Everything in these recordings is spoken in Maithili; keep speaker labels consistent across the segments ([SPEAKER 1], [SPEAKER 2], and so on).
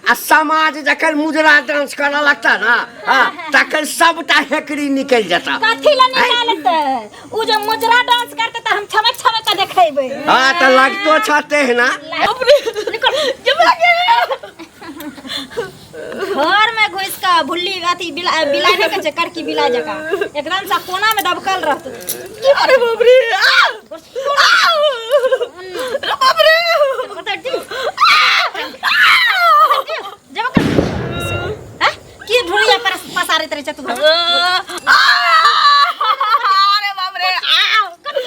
[SPEAKER 1] आ समाज जखन मुजरा डांस करऽ लगता ना, हाँ, तखन सबटा हेकरी निकलि जेता।
[SPEAKER 2] कथी ला निकालते? उ जो मुजरा डांस करते त हम छमक छमक के देखेबै।
[SPEAKER 1] हाँ, तऽ लगतो छते है ना।
[SPEAKER 2] निकल घर में घुस के भुल्ली अथी बिला बिला नहीं कहै छै, करकी बिला जकाँ एकदम से कोना में दबकल रहतौ।
[SPEAKER 3] अरे बाप रे, आ! आ! अरे बाप रे!
[SPEAKER 2] जब कर हैं? की ढोलिया पर पसारैत रहै छै तू घर में?
[SPEAKER 3] अरे बाप रे, आ!
[SPEAKER 2] कथी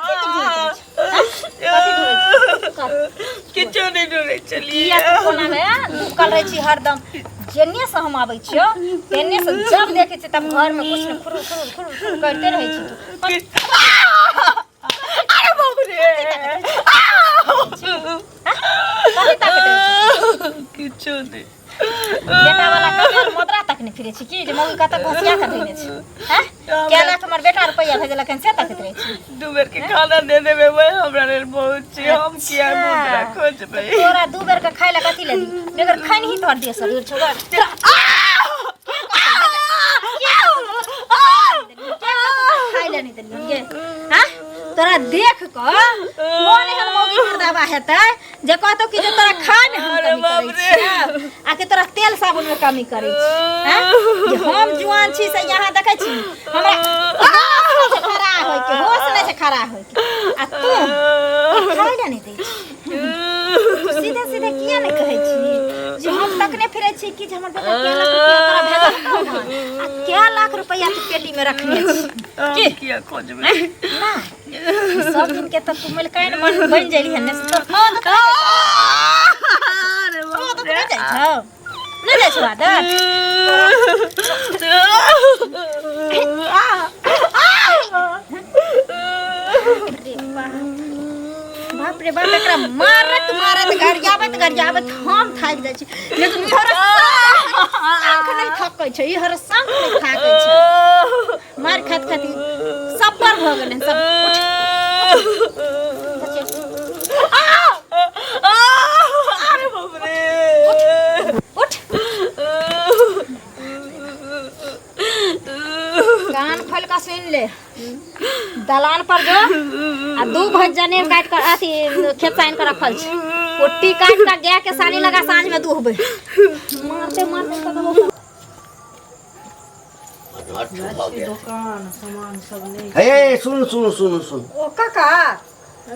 [SPEAKER 2] के ढोलैत रहै छै? हैं? कथी ढोलै छै? कर।
[SPEAKER 3] किछो नहि ढोलै छलियै।
[SPEAKER 2] किया तू कोना में दुबकल रहै छी हरदम? जेन्ने से हम आबै छियौ तेन्ने से जब देखै छियै तब घर में कुछ ने खुरू खुरू खुरू खुरू करते रहै छी तू।
[SPEAKER 3] अरे बाप रे,
[SPEAKER 2] कथी ताकैत रहै छी?
[SPEAKER 3] किछो नहि।
[SPEAKER 2] बेटा वाला कते मुद्रा तक नहि फिरै छी की जे मौगी कतऽ घोसिया के धोने छै? हैं, कै लाख हमर बेटा रुपैआ भेजलक हन से तकैत रहै छी?
[SPEAKER 3] दू बेर के खाना दे देबै, वही हमरा लेल बहुत छै। हम किया मुद्रा खोजबै?
[SPEAKER 2] तोरा दू बेर के खाय लए कथी लेली? बेगर खैनही तोहर देह शरीर छौ। खाय लए नहि देलियौ गे? हैं, तोरा देख कऽ कोन एहन मौगी मर्दाबा हेतै जे कहतौ कि जे तोरा खाय में हम
[SPEAKER 3] अरे
[SPEAKER 2] कमी
[SPEAKER 3] बाप
[SPEAKER 2] करै
[SPEAKER 3] रे।
[SPEAKER 2] छियौ आ कि तोरा तेल साबुन में कमी करै छी? हैं, जे हम जुआन छी से यहाँ देखै छी हमरा होश नहि छै खड़ा होइके, होश नहि छै खड़ा होइके, आ तू खाय लए नहि दै छी। तू सीधे सीधे किया नहि कहै छी जे हम तकने फिरै छी कि जे हमर बेटा कै लाख रुपया तोरा भेजलकौ हन आ कै लाख रुपया तू पेटी में रखने छी?
[SPEAKER 3] हम
[SPEAKER 2] की
[SPEAKER 3] किया खोजबै?
[SPEAKER 2] ना सब दिन के तऽ तू मलकाइन बन बन गेली हन ने, से तोर आदत
[SPEAKER 3] अरे बाप
[SPEAKER 2] आदत
[SPEAKER 3] रे।
[SPEAKER 2] नहि जाइ छौ, नहि जाइ छौ आदत। रे बाप, बाप रे बाप, एकरा मारत मारत गरियाबैत गरियाबैत हम थाकि जाइ छी, लेकिन ई हर शंख नहि थकै छै, ई हर शंख नहि थाकै छै। मारि खाइत खाइत सब पर भऽ गेलै सब। उठ,
[SPEAKER 3] अरे बाप रे।
[SPEAKER 2] उठ, कान खोल कऽ सुनि ले। दलान पर जो आ दू भैंस जनेर काटि कऽ अथी खेत से आनि कऽ रखल छै, कुट्टी काटि कऽ गाय के सानी लगा साँझ में दुहबै। मारते मारते कतबो
[SPEAKER 4] दोकान सामान सब नहि।
[SPEAKER 1] हे, सुन सुन सुन सुन।
[SPEAKER 4] ओ काका,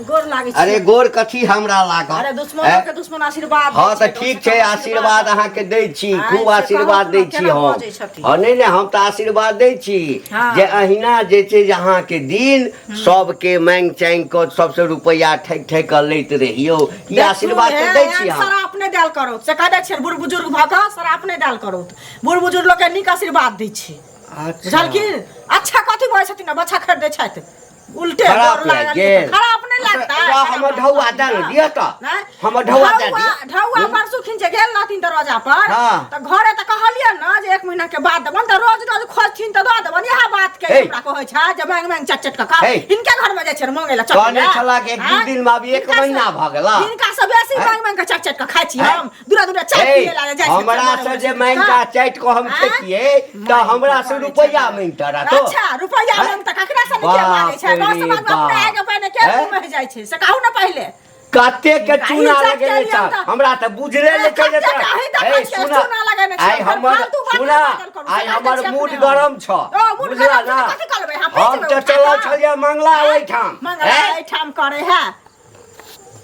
[SPEAKER 4] गोर लागै छी।
[SPEAKER 1] अरे गोर कथी हमरा लागल?
[SPEAKER 4] अरे दुश्मनो के दुश्मन आशीर्वाद
[SPEAKER 1] हँ
[SPEAKER 4] दै
[SPEAKER 1] तऽ
[SPEAKER 4] छै,
[SPEAKER 1] ठीक
[SPEAKER 4] कम से
[SPEAKER 1] छै,
[SPEAKER 4] कम
[SPEAKER 1] आशीर्वाद अहाँके दै छी।
[SPEAKER 4] आइ
[SPEAKER 1] खूब
[SPEAKER 4] से
[SPEAKER 1] आशीर्वाद
[SPEAKER 4] कहू
[SPEAKER 1] दै
[SPEAKER 4] ने,
[SPEAKER 1] छी
[SPEAKER 4] केना
[SPEAKER 1] हम।
[SPEAKER 4] बजै छथिन?
[SPEAKER 1] हँ, नहि नहि, हम तऽ आशीर्वाद दै छी जे अहिना जे छै जे अहाँके दिन सबके मांगि चांगि कऽ सबसे रुपैआ ठकि ठकि कऽ लैत रहियौ, ई
[SPEAKER 4] देखू,
[SPEAKER 1] आशीर्वाद तऽ
[SPEAKER 4] हे,
[SPEAKER 1] दै छी
[SPEAKER 4] एहन
[SPEAKER 1] हम।
[SPEAKER 4] शराप नहि देल करू से कह दै छियनि। बूढ़ बुजुर्ग भऽ कऽ शराप नहि देल करू। बूढ़ बुजुर्ग लोकके नीक आशीर्वाद दै छी।
[SPEAKER 1] अच्छा।
[SPEAKER 4] बुझलखिन? अच्छा कथी बजै छथिन? बच्चा खरीदै छथि उल्टे
[SPEAKER 1] खराब
[SPEAKER 4] डर
[SPEAKER 1] लागि
[SPEAKER 4] लागल।
[SPEAKER 1] गेल?
[SPEAKER 4] खराब नहि लगतै?
[SPEAKER 1] तऽ हमर ढौआ दए ने दिअ तऽ।
[SPEAKER 4] नहि?
[SPEAKER 1] हमर ढौआ दए दिअ।
[SPEAKER 4] ढौआ परसू खिन जे गेल रहथिन दरवाजा पर तऽ घरे तऽ कहलियै ने जे एक महीना के बाद देबनि, तऽ रोज रोज खोजथिन तऽ दऽ देबनि। इएह बात के
[SPEAKER 1] हे।
[SPEAKER 4] हमरा कहै छै जे मांगि मांगि चट चट कऽ खाउ।
[SPEAKER 1] हे।
[SPEAKER 4] हिनके घर में जाइ छियनि मांगै लए चट
[SPEAKER 1] कहने
[SPEAKER 4] लए।
[SPEAKER 1] छला कि एक दू
[SPEAKER 4] आँय?
[SPEAKER 1] दिन में अभी एक महीना भऽ गेला।
[SPEAKER 4] हिनका से बेसी
[SPEAKER 1] आँय?
[SPEAKER 4] मांगि मांगि कऽ चट चट कऽ खाइ छी
[SPEAKER 1] आँय?
[SPEAKER 4] हम। दूरा दूरा चाय
[SPEAKER 1] हे,
[SPEAKER 4] पिए ला जाइ छियै।
[SPEAKER 1] हमरा से जे मांगि कऽ चाटि कऽ हम
[SPEAKER 4] आँय?
[SPEAKER 1] खेतियै तऽ हमरा से रुपैआ मांगितऽ रहतो।
[SPEAKER 4] अच्छा, रुपैआ
[SPEAKER 1] आँय?
[SPEAKER 4] मांगता ककरा से? नहीं के मांगे छै
[SPEAKER 1] बाप
[SPEAKER 4] गाँव
[SPEAKER 1] रे
[SPEAKER 4] समाज में अपने
[SPEAKER 1] बाप।
[SPEAKER 4] आगे पहिने के
[SPEAKER 1] आँय?
[SPEAKER 4] मुँह में जाइ छै से कहू ने पहिले।
[SPEAKER 1] कते के
[SPEAKER 4] हिनका
[SPEAKER 1] चूना
[SPEAKER 4] इज्जत के
[SPEAKER 1] लगेने
[SPEAKER 4] लिए
[SPEAKER 1] छ
[SPEAKER 4] तऽ-
[SPEAKER 1] हमरा तऽ बुझले नहि छै जे
[SPEAKER 4] कते
[SPEAKER 1] तोरा-
[SPEAKER 4] के देखै
[SPEAKER 1] हे,
[SPEAKER 4] छियै,
[SPEAKER 1] सुन,
[SPEAKER 4] चूना लगेने छै।
[SPEAKER 1] आइ हमर
[SPEAKER 4] फालतू बात
[SPEAKER 1] सुन,
[SPEAKER 4] नहि बाजल करू,
[SPEAKER 1] आइ
[SPEAKER 4] से
[SPEAKER 1] हमर
[SPEAKER 4] बाजै छियै
[SPEAKER 1] मूड
[SPEAKER 4] अपने।
[SPEAKER 1] गरम छ।
[SPEAKER 4] ओ, मूड
[SPEAKER 1] बुझला
[SPEAKER 4] गरम छै
[SPEAKER 1] ना?
[SPEAKER 4] तऽ कथी करबै? हम
[SPEAKER 1] हम
[SPEAKER 4] पीटबै
[SPEAKER 1] तऽ
[SPEAKER 4] उठा
[SPEAKER 1] चलल
[SPEAKER 4] कऽ।
[SPEAKER 1] छलियै मंगला ओहिठाम।
[SPEAKER 4] मंगला
[SPEAKER 1] हैं?
[SPEAKER 4] एहिठाम करे है।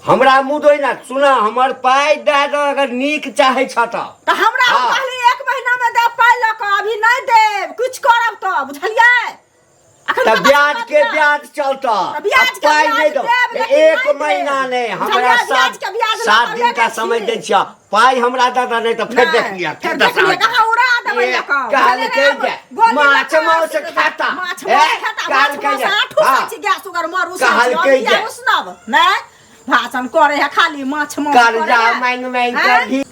[SPEAKER 1] हमरा मूड ओहिना। सुन, हमर पाइ दए दऽ अगर नीक चाहै छ तऽ।
[SPEAKER 4] तऽ हमरा हम कहली एक महीना में देब पाइ लऽ कऽ, अभी नहि देब, किछु करब तऽ बुझलियै? अखन
[SPEAKER 1] तऽ
[SPEAKER 4] कतऽ
[SPEAKER 1] ब्याज
[SPEAKER 4] से
[SPEAKER 1] के
[SPEAKER 4] दऽ
[SPEAKER 1] ब्याज चलतऽ।
[SPEAKER 4] तऽ ब्याज के
[SPEAKER 1] पाइ
[SPEAKER 4] ब्याज
[SPEAKER 1] नहि दौ
[SPEAKER 4] देब, लेकिन
[SPEAKER 1] एक
[SPEAKER 4] नहि देब।
[SPEAKER 1] महीना नहि, हमरा
[SPEAKER 4] बुझलियै?
[SPEAKER 1] सात
[SPEAKER 4] ब्याज के ब्याज लऽ
[SPEAKER 1] सात
[SPEAKER 4] कऽ
[SPEAKER 1] दिन का
[SPEAKER 4] लेने
[SPEAKER 1] समय
[SPEAKER 4] छी।
[SPEAKER 1] दै छियह। पाइ हमरा दऽ दऽ, नहि तऽ फेर
[SPEAKER 4] नहि,
[SPEAKER 1] देख लिअ।
[SPEAKER 4] फेर देख लिअ, कहाँ उड़ा देबै लऽ कऽ।
[SPEAKER 1] कहलकै
[SPEAKER 4] बुझलियै?
[SPEAKER 1] जे
[SPEAKER 4] गोली लऽ
[SPEAKER 1] माछ
[SPEAKER 4] कऽ
[SPEAKER 1] मांस खाता।
[SPEAKER 4] माछ
[SPEAKER 1] ए,
[SPEAKER 4] मांस खाता, माछ
[SPEAKER 1] कहलकै
[SPEAKER 4] मांस
[SPEAKER 1] जे
[SPEAKER 4] आठू
[SPEAKER 1] हाँ।
[SPEAKER 4] छी गैस उगर मरू से
[SPEAKER 1] कहलकै जे
[SPEAKER 4] उसनब नहि भाषण करे है खाली माछ मांस करे
[SPEAKER 1] कर्जा
[SPEAKER 4] है।
[SPEAKER 1] मांगि मांगि कऽ
[SPEAKER 4] आँय?
[SPEAKER 1] घी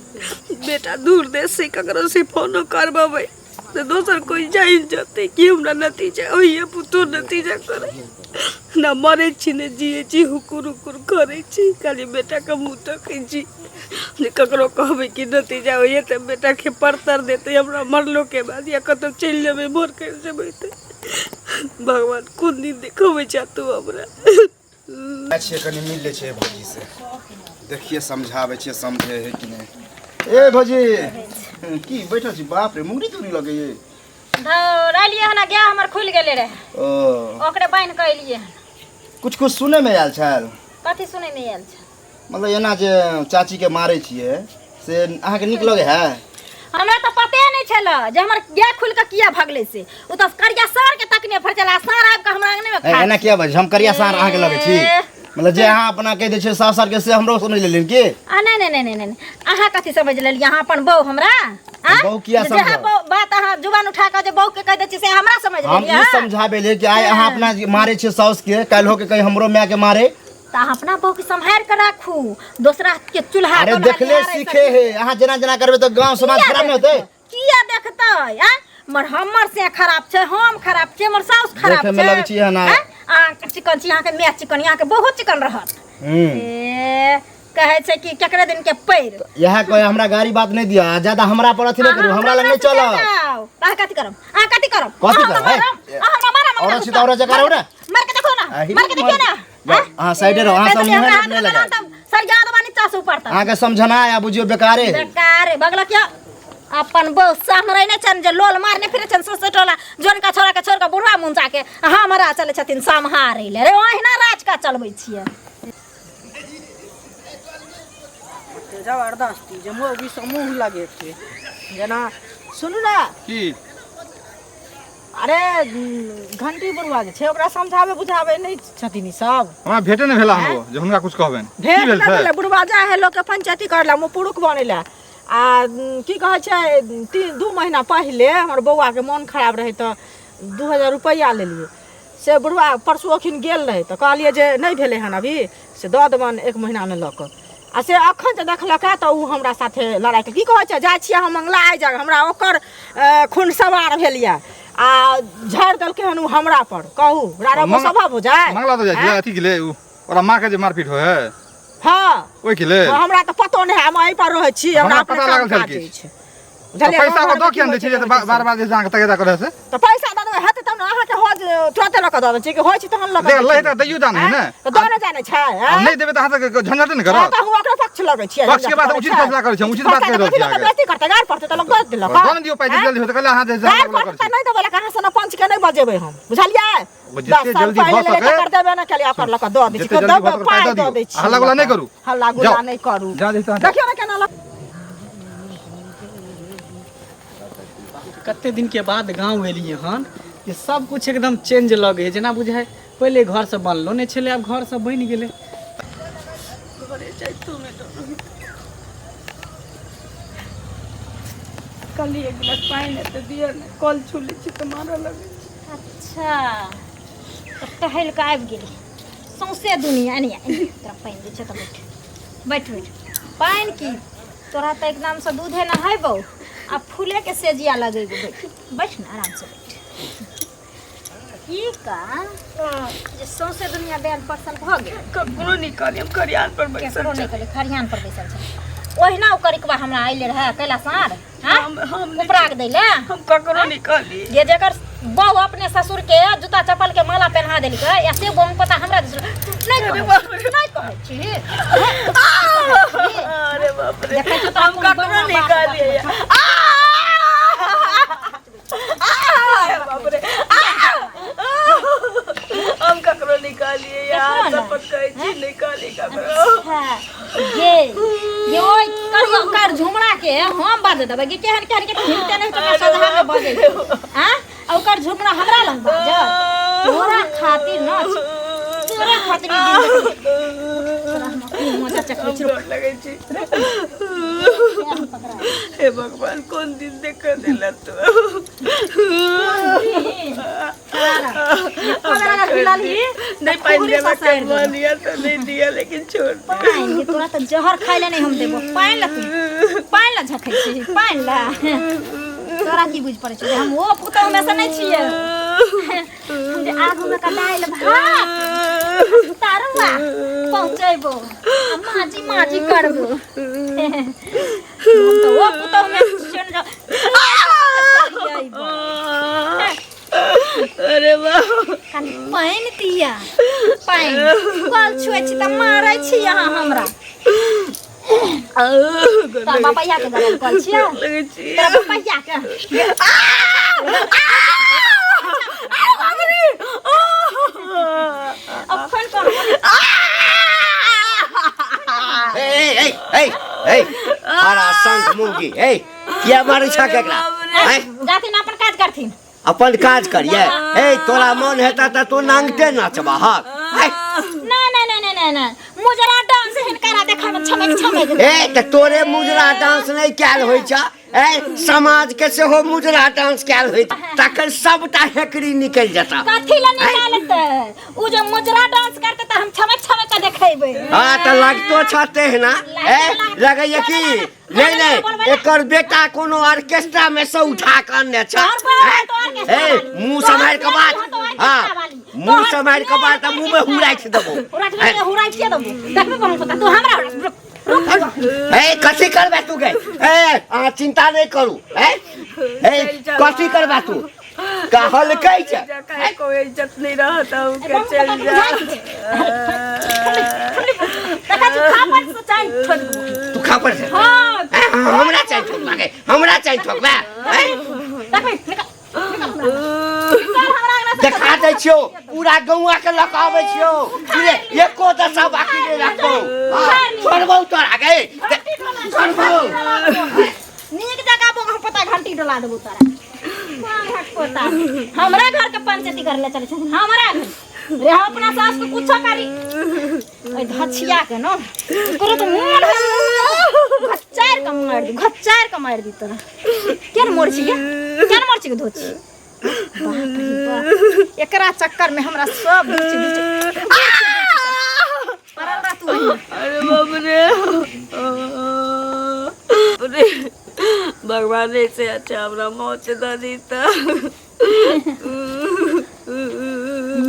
[SPEAKER 3] बेटा दूर देश से ककरो से फोनो करबेबै। से दोसर कोइ जानि जेतै कि हमरा नतीजा होइए पुतोह नतीजा करै ना मरै छी ने जियै छी हुकुर हुकुर करै छी खाली बेटाके मुँह तकै छी जे ककरो कहबै कि नतीजा होइए तऽ बेटाके परतर देतै हमरा मरलोके बाद या कतहु चलि जेबै भोर करि जेबै तऽ भगवान कोन दिन देखबै छह तू हमरा
[SPEAKER 5] जाइ छियै कनि मिल लै छियै भौजी से देखिए समझाबै छियै समझे है कि नहि ए भौजी की बैठल छी बाप रे मुंगरी तुरी लगैये
[SPEAKER 2] धौरलियै हन गाय हमर खुलि गेलै रहे
[SPEAKER 5] ओ
[SPEAKER 2] ओकरे बान्हि कऽ एलियै हन
[SPEAKER 5] कुछ कुछ सुनै मे आयल छल
[SPEAKER 2] कथी सुनैमे आयल छै
[SPEAKER 5] मतलब एना जे चाची के मारै छियै से अहाँके नीक लगै है
[SPEAKER 2] हमरा तऽ पते नहि छल जे हमर गाय खुलि कऽ किया भगलै से ओ तऽ करिया साँढ़ के तकने फर छल आ साँढ़ आबि कऽ हमरा अंगने मे
[SPEAKER 5] ए,
[SPEAKER 2] खा
[SPEAKER 5] एना किया बजै छी? हम करिया साँढ़ अहाँके लगै छी
[SPEAKER 2] ए।
[SPEAKER 5] मतलब जे अहाँ अपना कहि दै छियै साफ सार के से हमरो सुनि लेलिन की
[SPEAKER 2] आ नहि नहि नहि नहि नहि अहाँ कथी समझ लेलियै अहाँ अपन बहू हमरा आँ?
[SPEAKER 5] बहू किया
[SPEAKER 2] जे अहाँ
[SPEAKER 5] समझब?
[SPEAKER 2] बहू- बात अहाँ जुबान उठा कऽ जे बहू के कहि दै छियै से हमरा समझ
[SPEAKER 5] हम
[SPEAKER 2] लेलियै
[SPEAKER 5] ई समझाबे ले कि आइ अहाँ अपना मारे छियै साउस के काल्हि होके कहीं हमरो माय के मारे
[SPEAKER 2] तऽ अहाँ अपना बहू के सम्हारि कऽ राखू दोसरा के चूल्हा
[SPEAKER 5] अरे
[SPEAKER 2] तोल्हा
[SPEAKER 5] देखले
[SPEAKER 2] निहारै
[SPEAKER 5] सीखे हे अहाँ जेना जेना करबै तऽ गांव समाज
[SPEAKER 2] किया
[SPEAKER 5] खराब नहि होतै
[SPEAKER 2] किया देखतै आँय मर हमर से खराब छै हम खराब छै हमर साउस खराब
[SPEAKER 5] देखे में
[SPEAKER 2] छै
[SPEAKER 5] लगै छी एहन
[SPEAKER 2] आँय? अहाँ चिकन छी अहाँके माय चिकन अहाँके बहुत चिकन रहत
[SPEAKER 5] हूँ
[SPEAKER 2] ए कहै छै कि केकरे दिन के पैर
[SPEAKER 5] इएह कहे हमरा गाड़ी बात नहीं दिया आ ज्यादा हमरा पर अथी नहीं करू हमरा लग नहीं चलो
[SPEAKER 2] अहाँ कथी करब अहाँ कथी करब
[SPEAKER 5] कथी
[SPEAKER 2] अहाँ
[SPEAKER 5] करब,
[SPEAKER 2] हमरा
[SPEAKER 5] हे?
[SPEAKER 2] मारब, अहाँ हमरा मारब,
[SPEAKER 5] औरत छी तऽ औरत जकाँ रहू ने।
[SPEAKER 2] मार के देखो ना
[SPEAKER 5] आही
[SPEAKER 2] मार के देखियो ना
[SPEAKER 5] जाओ, अहाँ साइडे रहू, अहाँ
[SPEAKER 2] कहै
[SPEAKER 5] सब
[SPEAKER 2] छलियै,
[SPEAKER 5] मुँहे
[SPEAKER 2] हमरा हाथ
[SPEAKER 5] नहि
[SPEAKER 2] में
[SPEAKER 5] लगायब।
[SPEAKER 2] तब सरिया देबा नीचा से ऊपर तक
[SPEAKER 5] अहाँके समझना आ बुझियौ बेकारे है
[SPEAKER 2] बेकार बगल क्या अपन बहु सामरे नहि छनि जे लोल मारने फिरे छनि सौंसे टोला जोनका छोड़ा के छोड़ के बुढ़वा मुंचा के हमरा चलै छथिन सम्हारै ले रे ओहिना राज का चलबै छियै
[SPEAKER 4] जबरदस्ती जे मौगी से मुँह लगेतै जेना सुनू ने
[SPEAKER 6] की
[SPEAKER 4] अरे घंटी बुढ़वा जे छै ओकरा समझाबै बुझाबै नहि छथिन ई सब
[SPEAKER 6] हमरा भेटे नहि भेला हमरो जे हुनका कुछ कहबनि की
[SPEAKER 4] भेट
[SPEAKER 6] भेल
[SPEAKER 4] नहि
[SPEAKER 6] छै
[SPEAKER 4] भेलै बुढ़वा जाइ है लोकके पंचायती करै लए मुँह पुरुख बनै लए आ की कहै छै 3-2 महीना पहिले हमर बौआके मोन खराब रहै तऽ 2000 रुपैआ लेलियै से बुढ़वा परसू अखन गेल रहै तऽ कहलियै जे नहि भेलै हन अभी से दऽ देबनि 1 महीनामे लऽ कऽ आ से अखन जे देखलकै तऽ ओ हमरा साथे लड़ाइ की कहै छै जाइ छियै हम मंगला आइ जाग हमरा ओकर खून सवार भेल यऽ आ झाड़ि देलकै हन ओ हमरा पर कहू रारा सभा हो जाय
[SPEAKER 6] मंगला तऽ जाइ छियै अथी के लेल ओकरा माँ के जे मारपीट होइ है
[SPEAKER 4] हँ
[SPEAKER 6] ओहिके लेल
[SPEAKER 4] हमरा तऽ पतो नहि है हम एहि पर रहै छी हमरा
[SPEAKER 6] हमरा
[SPEAKER 4] अपने
[SPEAKER 6] पता
[SPEAKER 4] काम
[SPEAKER 6] लागल छल
[SPEAKER 4] काज
[SPEAKER 6] किछु।
[SPEAKER 4] अछि
[SPEAKER 6] तऽ
[SPEAKER 4] बुझलियै
[SPEAKER 6] पैसा
[SPEAKER 4] गाँव
[SPEAKER 6] दऽ
[SPEAKER 4] घरमे
[SPEAKER 6] किया
[SPEAKER 4] की
[SPEAKER 6] नहि
[SPEAKER 4] होइ
[SPEAKER 6] दै
[SPEAKER 4] छै
[SPEAKER 6] छियै जे
[SPEAKER 4] नहि होइ
[SPEAKER 6] बार बार जे अहाँके तगेदा करै से
[SPEAKER 4] छै। तऽ पैसा दऽ देबै हेतै तब ने अहाँके हो जे तुरते लऽ कऽ दऽ दै छी कि होइ छै तहन लऽ कऽ
[SPEAKER 6] देख
[SPEAKER 4] दै
[SPEAKER 6] लै
[SPEAKER 4] छी।
[SPEAKER 6] तऽ दैयो जानै है ने
[SPEAKER 4] तऽ दऽ नहि जानै छै
[SPEAKER 6] आ
[SPEAKER 4] आँय?
[SPEAKER 6] नहि देबै तऽ अहाँ सबके झंझटे ने
[SPEAKER 4] हँ,
[SPEAKER 6] करत
[SPEAKER 4] तऽ हम ओकरा पक्ष लगै छियै
[SPEAKER 6] पक्ष के बात उचित फैसला करै छी हम उचित बात कहि रहल छी अहाँके
[SPEAKER 4] बेइज्जती करतै गारि पड़तै तऽ लोक दऽ देलक
[SPEAKER 6] दऽ ने दियौ पाइ जल्दी जल्दी होतै कहले अहाँ जे
[SPEAKER 4] गारि पड़तै तऽ नहि देबै लऽ कहाँ से ने पंच के नहि बजेबै हम बुझलियै
[SPEAKER 6] ओ जते
[SPEAKER 4] 10 साल
[SPEAKER 6] जल्दी भऽ
[SPEAKER 4] पहिले लेले
[SPEAKER 6] सकै,
[SPEAKER 4] तकर देबे नहि केलियै ओकर लऽ कऽ दऽ दै छी
[SPEAKER 6] जते जल्दी भऽ
[SPEAKER 4] देबै
[SPEAKER 6] सकै पाइ
[SPEAKER 4] पाइ
[SPEAKER 6] दऽ
[SPEAKER 4] दऽ
[SPEAKER 6] दियौ।
[SPEAKER 4] दै छी
[SPEAKER 6] हल्ला गुल्ला नहि करू।
[SPEAKER 4] हल्ला गुल्ला
[SPEAKER 6] जाउ।
[SPEAKER 4] नहि करू
[SPEAKER 6] जा दै तहन जाउ।
[SPEAKER 4] देखियौ ने केना लऽ
[SPEAKER 7] कते दिनके बाद गाँव एलियै हन जे सब कुछ एकदम चेंज लगै है जेना बुझाइ पहिले घर सब बनलो नहि छलै आब घर सब बनि गेलै
[SPEAKER 3] घरे जाइतोमे डर होइत कहली एक गिलास पानि हेतै दिअ ने कल छू लै छी तऽ मारऽ लगै छै
[SPEAKER 2] अच्छा तऽ टहलि कऽ आबि गेली सौंसे दुनिया एने एने तोरा पानि दै छै तऽ बैठ बैठ बैठ पानि की तोरा तऽ एकदमसँ दूधे नहेबौ आ फूलेके सेजिया लगेबौ बैठ बैठ ने आरामसँ बैठ की का जे सौंसे दुनिया बैल परसल भऽ गेल
[SPEAKER 3] ककरो नहि कहली हम खरिहान पर बैसल
[SPEAKER 2] केकरो नहि कहली खरिहान पर बैसल छै ओहिना ओ करिकबा हमरा अयले रहए कैला साँढ़ हाँ
[SPEAKER 3] हम नहि
[SPEAKER 2] उपराग दै लए
[SPEAKER 3] हम ककरो नहि कहली
[SPEAKER 2] ये जेकर बहु अपने ससुर के जूता चप्पल के माला पहना देलकै या से बहु पता हमरा दिस नहि
[SPEAKER 3] अरे
[SPEAKER 2] कहै
[SPEAKER 3] बाप रे।
[SPEAKER 2] नहि कहै छी
[SPEAKER 3] अरे बाप रे
[SPEAKER 2] देखै छी तोरा
[SPEAKER 3] हम
[SPEAKER 2] कोन
[SPEAKER 3] ककरो
[SPEAKER 2] बौआ
[SPEAKER 3] नहि
[SPEAKER 2] बाप
[SPEAKER 3] कहलियै अरे बाप रे हम ककरो नहि कहलियै यार
[SPEAKER 2] देखो ना।
[SPEAKER 3] शपथ कहै छी नहि कहली ककरो
[SPEAKER 2] अच्छा ये ये ओइ कर कर झुमरा के हम बाजे देबै कि केहन केहन के हिलते नहि तो सजहा में बजै छै आ आ ओकर झुमरा हमरा लग बाजत तोरा खातिर न तोरा खातिर ई दिन देखबै। तोरा हम अपने मजा चखबै
[SPEAKER 3] हम
[SPEAKER 2] छी
[SPEAKER 3] डर लगै छी हे भगवान कोन दिन देख देला तू नहीं पानी देवा के मन या तो नहीं दिया लेकिन छोड़ दे
[SPEAKER 2] पानि के तोरा तऽ जहर खाइ ले नहि हम देबो पानि ला तू पानि ला झखै छी पानि ला तोरा की बुझ पड़ै छौ जे हम ओ पुतहु में से नहि छियै हम जे आगू में का दालि भात तरुआ पहुँचेबो आ माजी माजी करबो हम तऽ ओ पुतहु में चलि जाउ
[SPEAKER 3] अरे बाप
[SPEAKER 2] कनि पानि दिया पानि कल छुए छी तऽ मारै छी अहाँ हमरा तोरा बपैया के गरम कल छियै तोरा बपैया के अखन कोन
[SPEAKER 1] ए ए ए ए हरा संत मुंगी ए किया मारै छह केकरा आँय?
[SPEAKER 2] जाथिन अपन काज करथिन
[SPEAKER 1] अपन काज करिए ए तोरा मन हेता त तू नांगटे नाचबा हक आँय?
[SPEAKER 2] नहीं नहीं नहीं नहीं नहीं मुजरा डांस हिनकरा देखा में छमक छमक
[SPEAKER 1] ए त तोरे मुजरा डांस नहीं कैल होइ छ ए समाज के सेहो मुजरा डांस कैल होइ छ तखन सबटा हेकरी निकलि जेता
[SPEAKER 2] कथी ले निकालते उ जो मुजरा डांस करते त हम छमक छमक के देखेबै
[SPEAKER 1] हाँ त लगतो छ तेहना ए लगैया कि नहीं नहीं एकर बेटा कोनो ऑर्केस्ट्रा में से उठा के अनने छ ए मुंह सम्हारि के बात हाँ मुंह सम्हारि के बात मुंह में हुराइछ देबो
[SPEAKER 2] हुराइछ हुराइछ के देबो देखबे बम पता तू हमरा
[SPEAKER 1] ए कथी करबे तू गे ए अहाँ चिंता नहीं करू ए ए कथी करबे तू कहलकै छै
[SPEAKER 3] काहे कोई इज्जत नहीं रहत हूँ के चल जा
[SPEAKER 1] तू खा पर से
[SPEAKER 2] हां
[SPEAKER 1] हमरा चाहे ठोकबा गे हमरा चाहे ठोकबा देखा दै छियौ पूरा गौआ के लऽ कऽ आबै छियौ एको दशा बाकी नहि राखबौ छोड़बौ तोरा गे छोड़बौ
[SPEAKER 2] नीक जगह बोका पता घंटी डोला देबो तोरा पोता हमरा घर के पंचायती करे ले चले छथिन हमरा घर रे हम अपना सास के कुछो करी ओइ धछिया के न ओकरो तो मोन घच्चार के मार दी घच्चार के मार दी तोरा केन मोर छी गे केन मोर छी गे धोची बाप रे बाप एकरा चक्कर में हमरा सब धोची धोची पड़ल रह तू वहीं।
[SPEAKER 3] अरे बाप रे रे भगवान ऐसे अच्छा हमरा मौत दऽ दीता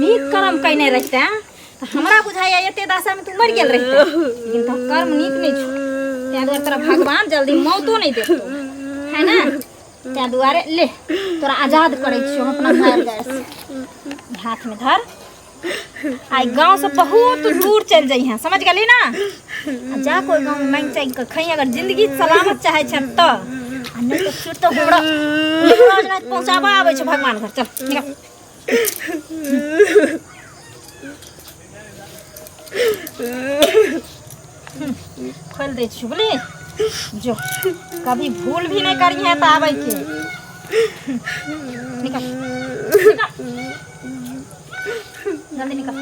[SPEAKER 2] नीक कर्म कयने रहिते तऽ हमरा बुझाइया एते दशा में तू मरि गेल रहिते लेकिन तोहर कर्म नीक नहि छौ ताहि दुआरे तोरा भगवान जल्दी मौतो नहि देतौ है ना ताहि दुआरे ले तोरा आजाद करै छियौ हम अपना मारि गारि से हाथ में धर आई गांव से बहुत दूर चल जइहे समझ गेली ना आ जा कोई गांव में मांगि चांगि के खई अगर जिंदगी सलामत चाहे छै तऽ आ नहीं तऽ फिर तो हमरा हमरा जेना पहुंचाबा आबै छै भगवान घर चल निकल खोल दै छी बुझली जो कभी भूल भी नहीं करी है तऽ आबै के निकल निकल जल्दी निकल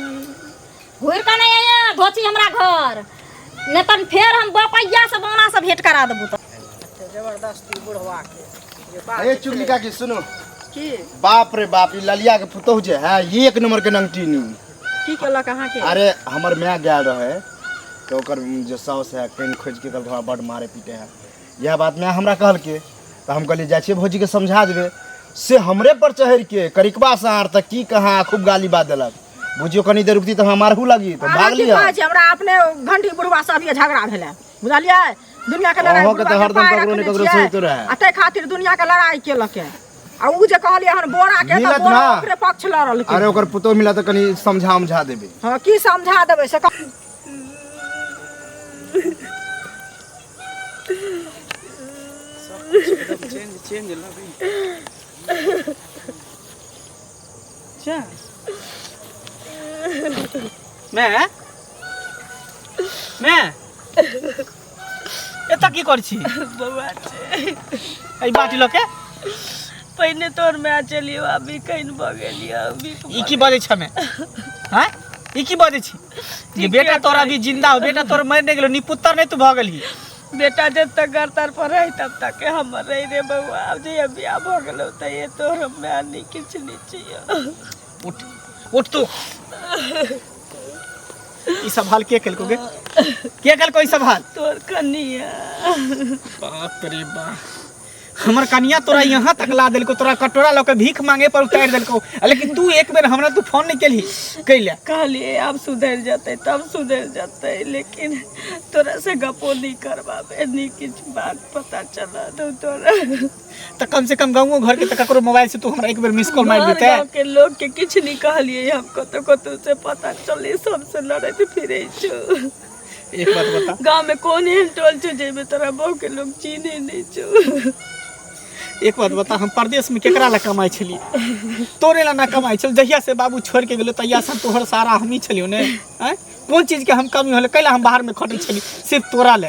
[SPEAKER 2] घुर के नहीं आया धोची हमरा घर नहीं तन फेर हम बपैया से बौना से भेंट करा देबू तो
[SPEAKER 4] जबरदस्ती बुढ़वा के जे बाप
[SPEAKER 5] ए चुगली काकी सुनो
[SPEAKER 4] की
[SPEAKER 5] बाप रे बाप ई ललिया के पुतोह जे है एक नंबर के नंगटीनी
[SPEAKER 4] की केलक अहाँके
[SPEAKER 5] अरे हमर माय गेल रहे तऽ ओकर जे साउस है कनि खोजि के कहलकै हमरा बड्ड मारे पीटे है इएह बात माय हमरा कहलकै तऽ हम कहलियै जाइ छियै भौजीके समझा देबै से हमरे पर चढ़ि के करिकबा साँढ़ तऽ की कहाँ खूब गाली बात देलक बुझियो कनी देर रुकती तऽ हमरा मारहू लगी तऽ
[SPEAKER 4] अहाँ
[SPEAKER 5] भाग
[SPEAKER 4] की
[SPEAKER 5] लिअ
[SPEAKER 4] कहै छी हमरा अपने घंटी बुढ़वा से अभिये झगड़ा भेलै बुझलियै दुनिया के लड़ाई
[SPEAKER 5] अहाँके तऽ
[SPEAKER 4] बुढ़वा के
[SPEAKER 5] हरदम
[SPEAKER 4] पाय
[SPEAKER 5] ककरो ने
[SPEAKER 4] रखने
[SPEAKER 5] ककरो
[SPEAKER 4] छियै।
[SPEAKER 5] सोहितो रहै।
[SPEAKER 4] आ ताहि खातिर दुनिया के लड़ाई केलक आ उ जे कहलियै हन बोरा के तऽ
[SPEAKER 5] मिलत
[SPEAKER 4] बोरा
[SPEAKER 5] ना।
[SPEAKER 4] ओकरे पक्ष लड़लकै
[SPEAKER 5] अरे ओकर पुतोह मिला तऽ कनी समझा उमझा देबै
[SPEAKER 4] हँ की समझा देबै से कह-
[SPEAKER 7] चेंज चेंज लगै अच्छा मैं मैं एतऽ की करै छी
[SPEAKER 3] बौआ छै
[SPEAKER 7] एहि बाटी लऽ के
[SPEAKER 3] पहिने तोर माय चलियो अभी कहीं भऽ गेलियो अभी
[SPEAKER 7] ई की बजै छ मैं हैं ई की बजै छी जे बेटा तोरा अभी जिंदा हो बेटा तोर मरि नहि गेलो निपुत्तर नहि तू भऽ गेलही
[SPEAKER 3] बेटा जब तक घर तर पर रही तब तक के हमर रही रे बउआ आब जहिया बियाह भऽ गेलौ तहिये तोहर माय नहि किछु नहि चाहिए
[SPEAKER 7] उठ उठ तू ई सब हाल के केलको गे के केलको ई सब हाल
[SPEAKER 3] तोर कनिया
[SPEAKER 7] बाप रे बाप हमर कनिया तोरा यहाँ तक ला देलको, तोरा कटोरा लऽ के भीख मांगे पर उतारि देलको, आ लेकिन तू एक बेर हमरा तू फोन नहीं केलही कैले?
[SPEAKER 3] कहलिए आब सुधरि जेतै तब सुधरि जेतै, लेकिन तोरा से गपो नहीं करबाबे, नहीं किछु बात पता चलल तो तोरा।
[SPEAKER 7] तऽ कम से कम गाँवो घर के तऽ ककरो मोबाइल से तू हमरा एक बेर मिस कॉल मारि
[SPEAKER 3] बाहर
[SPEAKER 7] देते।
[SPEAKER 3] गाँव के लोग के किछु नहीं कहलिए हम, कतौ कतौ से पता चले सबसे लड़ैत फिरै छौ।
[SPEAKER 7] एक बात बता,
[SPEAKER 3] गाँव में कोन एहन टोल छौ जाहिमे तोरा बहू के लोग चिन्है नहीं छौ?
[SPEAKER 7] एक बात बता, हम परदेश में केकरा ला कमाइ छलियै? तोरे ला ना कमाइ छल? जहिया से बाबू छोड़ के गेलो तहिया से तोहर सारा हमही छलियौ ने। आँय, कोन चीज के हम कमी होले? कैला हम बाहर में खटै छली? सिर्फ तोरा ले।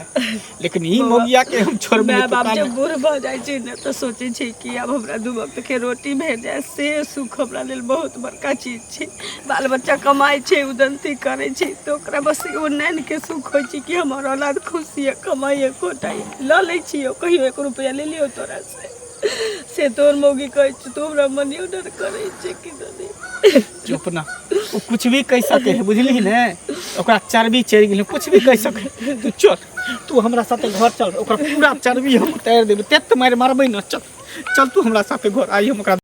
[SPEAKER 7] लेकिन ई मौगिया के हम छोड़बे
[SPEAKER 3] माय
[SPEAKER 7] नहीं।
[SPEAKER 3] बाप जब बूढ़ भऽ जाइ छै ने तऽ सोचै छै कि आब हमरा दू वक्त के रोटी भेट जाय से सुख हमरा लेल बहुत बड़का चीज छै। बाल बच्चा कमाइ छै, उदन्ती करै छै, तऽ ओकरा बस एगो नैन के सुख होइ छै कि हमर औलाद खुश यऽ, कमाइए खोटाइए। लऽ लै छियौ, कहियो एक रुपैआ ले लियौ तोरा से तोहर मौगी कहै छै तू हमरा मनी ऑर्डर करै छै कि नहि।
[SPEAKER 7] चुप ना, ओ कुछ भी कहि सके है, बुझली ने? ओकरा चर्बी चढ़ि गेलै, कुछ भी कहि सके। तू चल, तू हमरा साथे घर चल, ओकरा पूरा चर्बी हम उतारि देबै, तेत मारि मारबै ने। चल चल, तू हमरा साथे घर आई, हम ओकरा